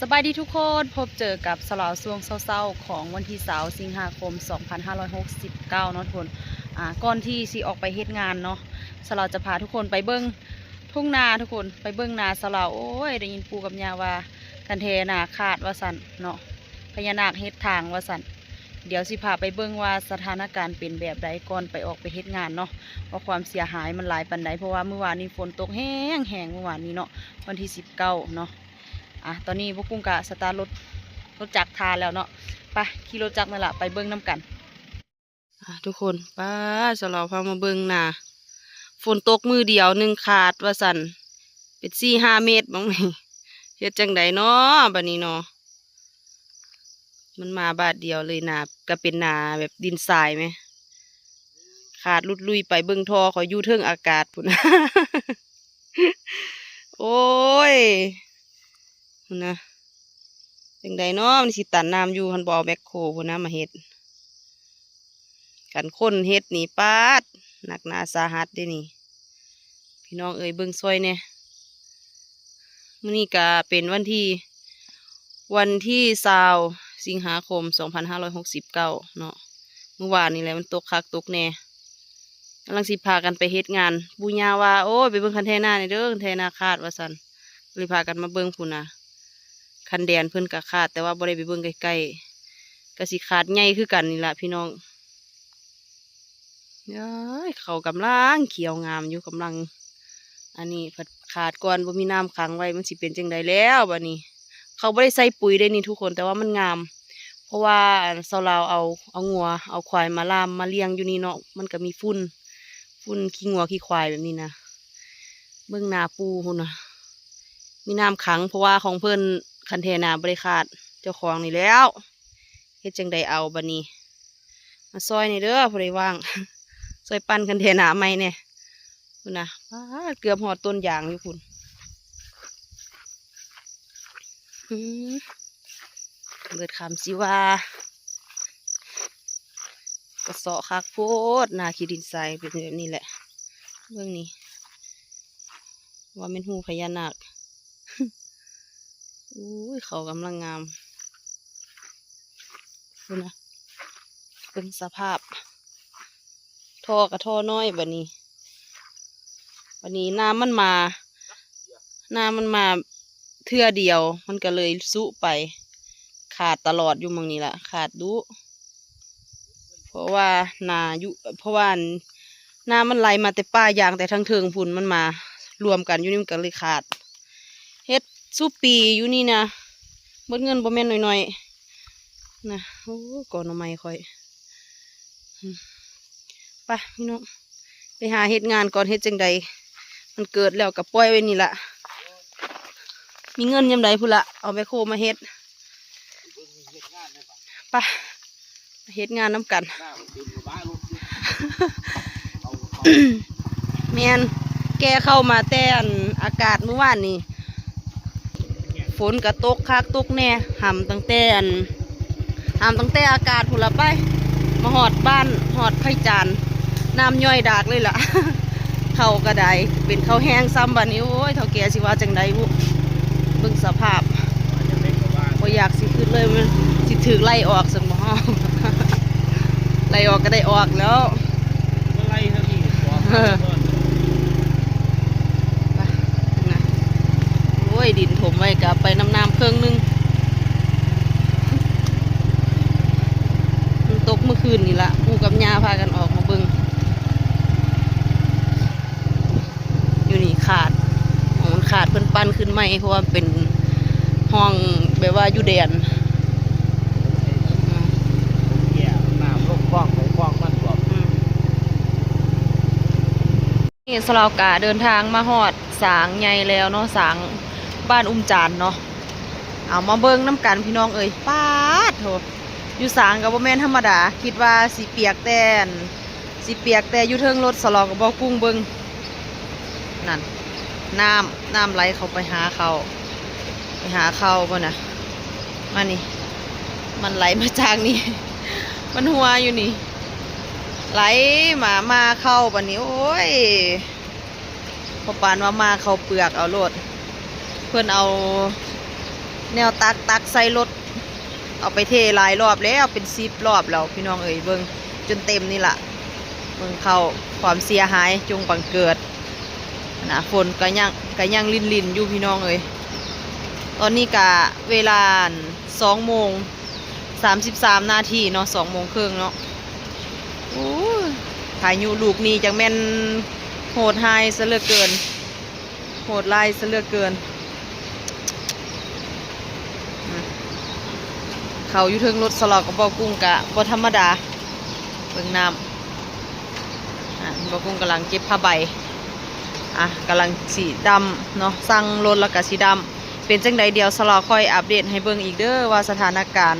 ສະບາຍດີທຸກຄົນ, ພົບເຈີກັບສາວລາວຊ່ວງເຊົ້າໆ ຂອງວັນທີຊາວ ສິງຫາຄົມ ສອງພັນຫ້າຮ້ອຍຫົກສິບເກົ້າເນາະທຸກຄົນ. ອາ ກ່ອນທີ່ຊິອອກໄປເຮັດງານເນາະ, ສາວລາວຈະພາທຸກຄົນໄປເບິ່ງທົ່ງນາທຸກຄົນ, ໄປເບິ່ງນາສາວລາວ. ໂອ້ຍ ໄດ້ຍິນປູ່ກັບຍ່າວ່າ ຄັນແທ້ນາຄາດວ່າຊັ້ນເນາະ, ພະຍານາກເຮັດທາງວ່າຊັ້ນ. ດຽວຊິພາໄປເບິ່ງວ່າສະຖານະການເປັນແບບໃດ ກ່ອນໄປອອກໄປເຮັດງານເນາະ, ວ່າຄວາມເສຍຫາຍມັນຫຼາຍປານໃດ, ເພາະວ່າມື້ວານນີ້ຝົນຕົກແຮງໆ ມື້ວານນີ້ເນາະ, ວັນທີສິບເກົ້າເນາະ. ອາ ຕອນນີ້ພວກກຸ້ງກະສະຕາດລົດ ລົດຈັກຖ້າແລ້ວເນາະ. ໄປ ຂີ່ລົດຈັກນັ້ນລະ ໄປເບິ່ງນຳກັນ. ອາ ທຸກຄົນ ປ້າ ສາວລາວພາມາເບິ່ງນາ. ຝົນຕົກມື້ດຽວໜຶ່ງຄາດວ່າຊັ້ນ ເປັນສີ່ຫ້າເມັດບາງນີ້. ເຮັດຈັ່ງໃດເນາະບາດນີ້ເນາະ? ມັນມາບາດດຽວເລີຍນາ, ກະເປັນນາແບບດິນຊາຍແມ. ຂາດຫຼຸດລຸຍໄປເບິ່ງທໍ່ຂ້ອຍຢູ່ເທິງອາກາດພຸ້ນ. ໂອ້ຍ ພຸ້ນນະ, ຈັ່ງໃດເນາະ ມັນຊິຕັນນ້ຳຢູ່ ຄັນບໍ່ເອົາແບັກໂຄພຸ້ນນະມາເຮັດ. ຄັນຄົນເຮັດນີ້ ປາດ ໜັກໜາສາຫັດເດ້ນີ້. ພີ່ນ້ອງເອີຍ ເບິ່ງຊ່ອຍແດ່. ມື້ນີ້ກະເປັນວັນທີ ວັນທີຊາວ ສິງຫາຄົມ ສອງພັນຫ້າຮ້ອຍຫົກສິບເກົ້າເນາະ. ມື້ວານນີ້ແຫຼະ ມັນຕົກຄັກຕົກແນ່. ກຳລັງຊິພາກັນໄປເຮັດງານ. ປູ່ຍ່າວ່າ ໂອ້ຍ ໄປເບິ່ງຄັນແທນາແດ່ເດີ, ຄັນແທນາຄາດວ່າຊັ້ນ. ເລີຍພາກັນມາເບິ່ງພຸ້ນນະ. ຄັນແດນເພິ່ນກະຄາດ, ແຕ່ວ່າບໍ່ໄດ້ໄປເບິ່ງໃກ້ໆ. ກະຊິຄາດໃຫຍ່ຄືກັນນີ້ລະພີ່ນ້ອງ. ເອີຍ ເຂົ້າກຳລັງຂຽວງາມຢູ່, ກຳລັງ ອັນນີ້ພັດຂາດກ່ອນ ບໍ່ມີນ້ຳຂັງໄວ້ ມັນຊິເປັນຈັ່ງໃດແລ້ວບາດນີ້. ເຂົາບໍ່ໄດ້ໃສ່ປຸຍເດ້ນີ້ທຸກຄົນ ແຕ່ວ່າມັນງາມ ເພາະວ່າ ອັນ ຊາວລາວເອົາ ເອົາງົວ ເອົາຄວາຍມາລ່າມມາລ້ຽງຢູ່ນີ້ເນາະ, ມັນກະມີຝຸ່ນ ຝຸ່ນຂີ້ງົວຂີ້ຄວາຍແບບນີ້ນະ. ເບິ່ງໜ້າປູ່ພຸ້ນນະ ມີນ້ຳຂັງ ເພາະວ່າຂອງເພິ່ນ ຄັນແທນາບໍ່ໄດ້ຄາດ ເຈົ້າຂອງນີ້ແລ້ວ. ເຮັດຈັ່ງໃດເອົາບາດນີ້? ມາຊ່ອຍແດ່ເດີ ຜູ້ໃດວ່າງ ຊ່ອຍປັ່ນຄັນແທນາໃໝ່ແດ່. ພຸ້ນນະ ປາດ ເກືອບຮອດຕົ້ນຢາງຢູ່ພຸ້ນ. ອືມ ເບິດຄຳຊິວ່າ ກະເຊາະຄັກໂພດ ນາຂີ້ດິນຊາຍເປັນແບບນີ້ແຫຼະ. ເບິ່ງນີ້ ວ່າແມ່ນຮູພະຍານາກ. ໂອ້ຍ ເຂົ້າກຳລັງງາມ ພຸ້ນນະ. ເບິ່ງສະພາບ ທໍ່ກະທໍ່ນ້ອຍບາດນີ້. ບາດນີ້ນ້ຳມັນມາ ນ້ຳມັນມາເທື່ອດຽວ ມັນກະເລີຍຊຸໄປ. ຂາດຕະຫຼອດຢູ່ໝ່ອງນີ້ລະ ຂາດດຸ. ເພາະວ່ານາຢູ່ ເພາະວ່າ ອັນ ນ້ຳມັນໄຫຼມາແຕ່ປ່າຢາງແຕ່ທາງເທິງພຸ້ນ ມັນມາລວມກັນຢູ່ນີ້ ມັນກະເລີຍຂາດ. ເຮັດຊຸປີຢູ່ນີ້ນະ ເບິດເງິນບໍ່ແມ່ນໜ້ອຍໆນະ. ໂອ້ ກໍໜໍ່ໄມ້ຂ້ອຍ. ອືມ ໄປພີ່ນ້ອງ ໄປຫາເຮັດງານກ່ອນ. ເຮັດຈັ່ງໃດ ມັນເກີດແລ້ວກະປ່ອຍໄວ້ນີ້ລະ. ມີເງິນຍາມໃດພຸ້ນລະ ເອົາແບັກໂຄມາເຮັດ. ໄປ ເຮັດງານນຳກັນ. ແມ່ນ ແກ່ເຂົ້າມາແຕ່ ອັນ ອາກາດມື້ວານນີ້ ຝົນກະຕົກຄັກຕົກແນ່. ຫຳຕັ້ງແຕ່ ອັນ ຫຳຕັ້ງແຕ່ອາກາດພຸ້ນລະໄປ ມາຮອດບ້ານ ຮອດໄພຈານ ນ້ຳຍ້ອຍດາກເລີຍລະ. ເຂົ້າກະໄດ້ ເປັນເຂົ້າແຫ້ງຊ້ຳບາດນີ້. ໂອ້ຍ ເຖົ້າແກ່ຊິວ່າຈັ່ງໃດບຸ ເບິ່ງສະພາບ ບໍ່ຢາກຊິຄິດເລີຍ ມັນຊິຖືກໄລ່ອອກຊັ້ນບໍ່ ເຮົາ ໄລ່ອອກກະໄດ້ອອກແລ້ວ. ເອີ ໄປນະ ໂອ້ຍ ດິນຖົມໄວ້ກະໄປນຳນ້ຳເຄິ່ງໜຶ່ງ. ມັນຕົກມື້ຄືນນີ້ລະ ປູ່ກັບຍ່າພາກັນອອກມາເບິ່ງ. ຢູ່ນີ້ຂາດ ມັນຂາດ ເພິ່ນປັ້ນຂຶ້ນໃໝ່ ເພາະວ່າເປັນຮ່ອງແບບວ່າຢູ່ແດນ. ນ້ຳລົງຄອງໄປຄອງມັນຖ້ວມ. ນີ້ສາວລາວກະເດີນທາງມາຮອດສາງໃຫຍ່ແລ້ວເນາະ ສາງບ້ານອຸມຈານເນາະ. ເອົາມາເບິ່ງນຳກັນພີ່ນ້ອງເອີຍ ປາດໂທ້ ຢູ່ສາງກະບໍ່ແມ່ນທຳມະດາ ຄິດວ່າຊິປຽກແຕ່ ຊິປຽກແຕ່ຢູ່ເທິງລົດສາວລາວກະບໍ່ກຸ້ງເບິ່ງ. ນັ້ນ ນ້ຳ ນ້ຳໄຫຼເຂົ້າໄປຫາເຂົ້າ ໄປຫາເຂົ້າພຸ້ນນະ. ມານີ້ ມັນໄຫຼມາຈາກນີ້ ມັນຮົ່ວຢູ່ນີ້ ໄຫຼມາ ມາເຂົ້າບາດນີ້ ໂອ້ຍ ພໍປານວ່າມາເຂົ້າເປືອກເອົາໂລດ. ເພິ່ນເອົາ ແນວຕັກ ຕັກໃສ່ລົດ ເອົາໄປເທຫຼາຍລອບແລ້ວ ເປັນສິບລອບແລ້ວພີ່ນ້ອງເອີຍ. ເບິ່ງຈົນເຕັມນີ້ລະ ເບິ່ງເຂົ້າ ຄວາມເສຍຫາຍຈົ່ງບັງເກີດນະ. ຝົນກະຍັງ ກະຍັງລິນໆຢູ່ພີ່ນ້ອງເອີຍ. ຕອນນີ້ກະເວລາ ສອງໂມງສາມສິບສາມນາທີເນາະ ສອງໂມງເຄິ່ງເນາະ. ໂອ້ຍ ພາຍຸລູກນີ້ຈັ່ງແມ່ນໂຫດຮ້າຍຊະເຫຼືອເກີນ ໂຫດຮ້າຍຊະເຫຼືອເກີນ. ເຂົ້າຢູ່ເທິງລົດສະເຫລົ່າກັບເບົາກຸ້ງກະບໍ່ທຳມະດາ. ເບິ່ງນ້ຳ ອາ ເບົາກຸ້ງກຳລັງເກັບຜ້າໃບ ອາ ກຳລັງຊິດຳເນາະ ສັ່ງລົດແລ້ວກະຊິດຳ. ເປັນຈັ່ງໃດ ດຽວສະເຫລົ່າຄ່ອຍອັບເດດໃຫ້ເບິ່ງອີກເດີ ວ່າສະຖານະການ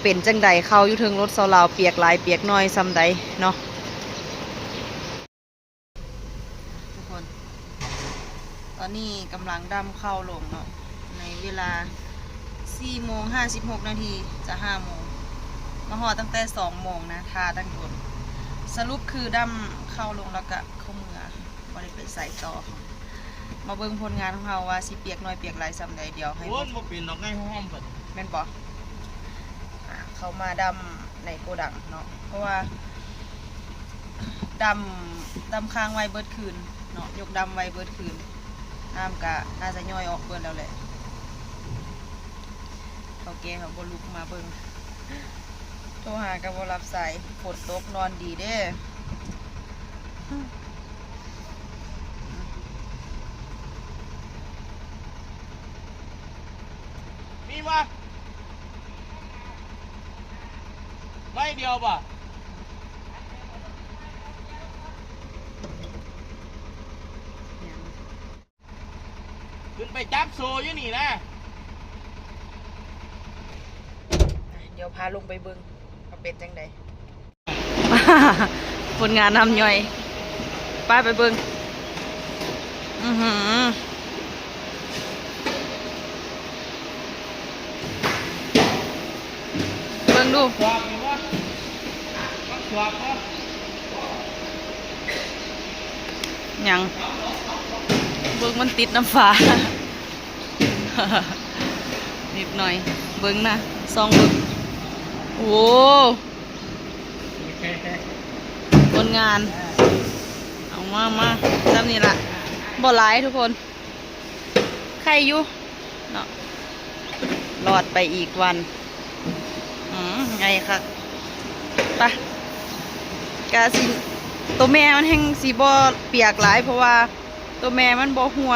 ເປັນຈັ່ງໃດ. ເຂົ້າຢູ່ເທິງລົດສະເຫລົ່າປຽກຫຼາຍປຽກໜ້ອຍສ່ຳໃດເນາະ. ທຸກຄົນ ຕອນນີ້ກຳລັງດຳເຂົ້າລົງເນາະ ໃນເວລາສີ່ໂມງຫ້າສິບຫົກນາທີ ຈະຫ້າໂມງ ມາຮອດຕັ້ງແຕ່ສອງໂມງນະ ຖ້າຕັ້ງດົນ. ສະຫຼຸບຄືດຳເຂົ້າລົງແລ້ວກະເຂົ້າເມືອ ບໍ່ໄດ້ໄປໃສຕໍ່. ມາເບິ່ງຜົນງານຂອງເຮົາວ່າຊິປຽກໜ້ອຍປຽກຫຼາຍສ່ຳໃດ ດຽວໃຫ້ ໂອ້ຍ ບໍ່ເປັນດອກ ໃນຫ້ອງບັດ ແມ່ນບໍ່? ອາ ເຂົ້າມາດຳໃນໂກດັງເນາະ ເພາະວ່າດຳ ດຳຄ້າງໄວ້ເບິດຄືນເນາະ ຍົກດຳໄວ້ເບິດຄືນ ນ້ຳກະໜ້າຈະຍ້ອຍອອກເບິດແລ້ວແຫຼະ. ເຖົ້າແກ່ເຮົາບໍ່ລຸກມາເບິ່ງ ໂທຫາກະບໍ່ຮັບສາຍ ຝົນຕົກນອນດີເດ້. ມີບໍ່? ໄມ້ດຽວບໍ່? ຂຶ້ນໄປຈັບໂສ້ຢູ່ນີ້ນະ. ດຽວພາລົງໄປເບິ່ງວ່າເປັນຈັ່ງໃດ. ຜົນງານນ້ຳຍ່ອຍ ໄປ ໄປເບິ່ງ. ອືຫື ເບິ່ງດູ ຫຍັງ ເບິ່ງມັນຕິດນ້ຳຝານິດໜ້ອຍ. ເບິ່ງນະ ສ່ອງເບິ່ງ ໂອ້ ຜົນງານ ເອົາມາ ມາ ສ່ຳນີ້ລະ ບໍ່ຫຼາຍທຸກຄົນ ໄຄຢູ່ເນາະ ລອດໄປອີກວັນ. ອືມ ໃຫຍ່ຄັກ ໄປ ກະຊິ ໂຕແມ່ມັນແຮ່ງຊິບໍ່ປຽກຫຼາຍ ເພາະວ່າ ໂຕແມ່ມັນບໍ່ຮົ່ວ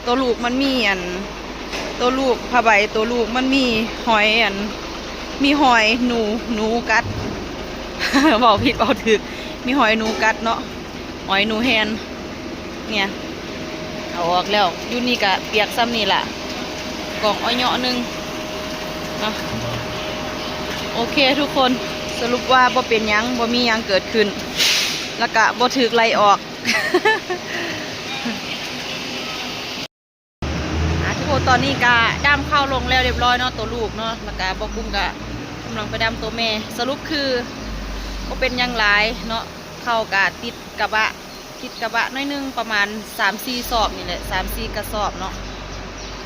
ໂຕລູກມັນມີອັນ ໂຕລູກຜ້າໃບ ໂຕລູກມັນມີຮອຍອັນ ມີຮອຍໜູ ໜູກັດ ເວົ້າຜິດເວົ້າຖືກ ມີຮອຍໜູກັດເນາະ ຮອຍໜູແຮ່ນ ເນ່ຍ ເອົາອອກແລ້ວ. ຢູ່ນີ້ກະປຽກສ່ຳນີ້ລະ ກອງອ້ອຍເຍາະໜຶ່ງເນາະ. ໂອເຄທຸກຄົນ ສະຫຼຸບວ່າບໍ່ເປັນຫຍັງ ບໍ່ມີຫຍັງເກີດຂຶ້ນ ແລ້ວກະບໍ່ຖືກໄລ່ອອກ. ອາ ທຸກຄົນ ຕອນນີ້ກະດຳເຂົ້າລົງແລ້ວຮຽບຮ້ອຍເນາະ ໂຕລູກເນາະ ແລ້ວກະເບົາກຸ້ງກະກຳລັງໄປດຳໂຕແມ່. ສະຫຼຸບຄືບໍ່ເປັນຫຍັງຫຼາຍເນາະ ເຂົ້າກະຕິດກະບະ ຕິດກະບະໜ້ອຍໜຶ່ງ ປະມານສາມສີ່ສອບນີ້ແຫຼະ ສາມສີ່ກະສອບເນາະ.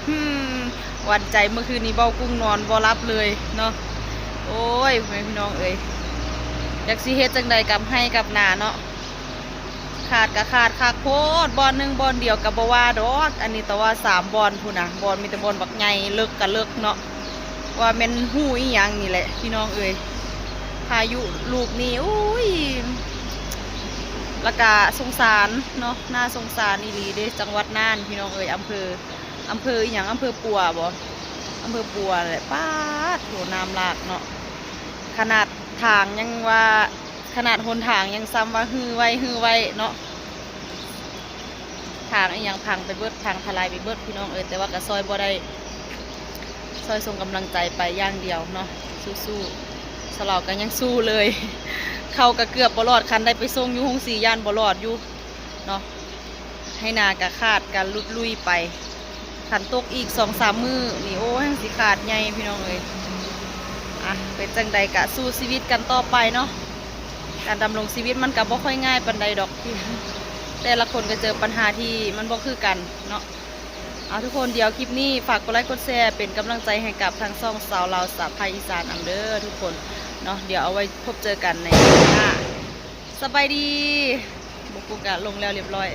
ຫືມ ຫວັ່ນໃຈ ເມື່ອຄືນນີ້ເບົາກຸ້ງນອນບໍ່ຫຼັບເລີຍເນາະ. ໂອ້ຍ ພໍ່ແມ່ພີ່ນ້ອງເອີຍ ຈັກຊິເຮັດຈັ່ງໃດກັບໄຮ່ກັບນາເນາະ. ຂາດກະຂາດຄັກໂພດ ບ່ອນໜຶ່ງບ່ອນດຽວກະບໍ່ວ່າດອກ ອັນນີ້ແຕ່ວ່າສາມບ່ອນພຸ້ນນະ ບ່ອນມີແຕ່ບ່ອນບັກໃຫຍ່ ເລິກກະເລິກເນາະ ວ່າແມ່ນຮູອີ່ຫຍັງນີ້ແຫຼະພີ່ນ້ອງເອີຍ. ພາຍຸລູກນີ້ ໂອ້ຍ ລະກະສົງສານເນາະ ໜ້າສົງສານອີ່ຫຼີເດ້ ຈັງຫວັດນ່ານພີ່ນ້ອງເອີຍ ອຳເພີ ອຳເພີອີ່ຫຍັງ ອຳເພີປົວບໍ ອຳເພີປົວແຫຼະ. ປາດໂທ້ ນ້ຳຫຼາກເນາະ ຂະໜາດທາງຍັງວ່າ ຂະໜາດຫົນທາງຍັງຊ້ຳວ່າຮື້ໄວ້ ຮື້ໄວ້ເນາະ ທາງອີ່ຫຍັງພັງໄປເບິດ ພັງທະລາຍໄປເບິດພີ່ນ້ອງເອີຍ. ແຕ່ວ່າກະຊ່ອຍບໍ່ໄດ້ ຊ່ອຍສົ່ງກຳລັງໃຈໄປຢ່າງດຽວເນາະ ສູ້ໆ. ສາວລາວກະຍັງສູ້ເລີຍ ເຂົ້າກະເກືອບບໍ່ລອດ ຄັນໄດ້ໄປສົ່ງຢູ່ໂຮງສີຢ້ານບໍ່ລອດຢູ່ເນາະ. ໄຮ່ນາກະຂາດກະຫຼຸດລຸຍໄປ ຄັນຕົກອີກສອງສາມມື້ນີ້ ໂອ້ຍ ແຮ່ງຊິຂາດໃຫຍ່ພີ່ນ້ອງເອີຍ. ອະ ເປັນຈັ່ງໃດກະສູ້ຊີວິດກັນຕໍ່ໄປເນາະ ການດຳລົງຊີວິດມັນກະບໍ່ຄ່ອຍງ່າຍປານໃດດອກ ແຕ່ລະຄົນກະເຈີປັນຫາທີ່ມັນບໍ່ຄືກັນເນາະ. ເອົາ ທຸກຄົນ ດຽວຄລິບນີ້ຝາກກົດໄລກົດແຊ ເປັນກຳລັງໃຈໃຫ້ກັບທາງຊ່ອງສາວລາວສາວໄທອີສານນຳເດີທຸກຄົນເນາະ. ດຽວເອົາໄວ້ພົບເຈີກັນໃນຄລິບໜ້າ. ສະບາຍດີ. ໝູ່ກູກະລົງແລ້ວລຽບຮ້ອຍ.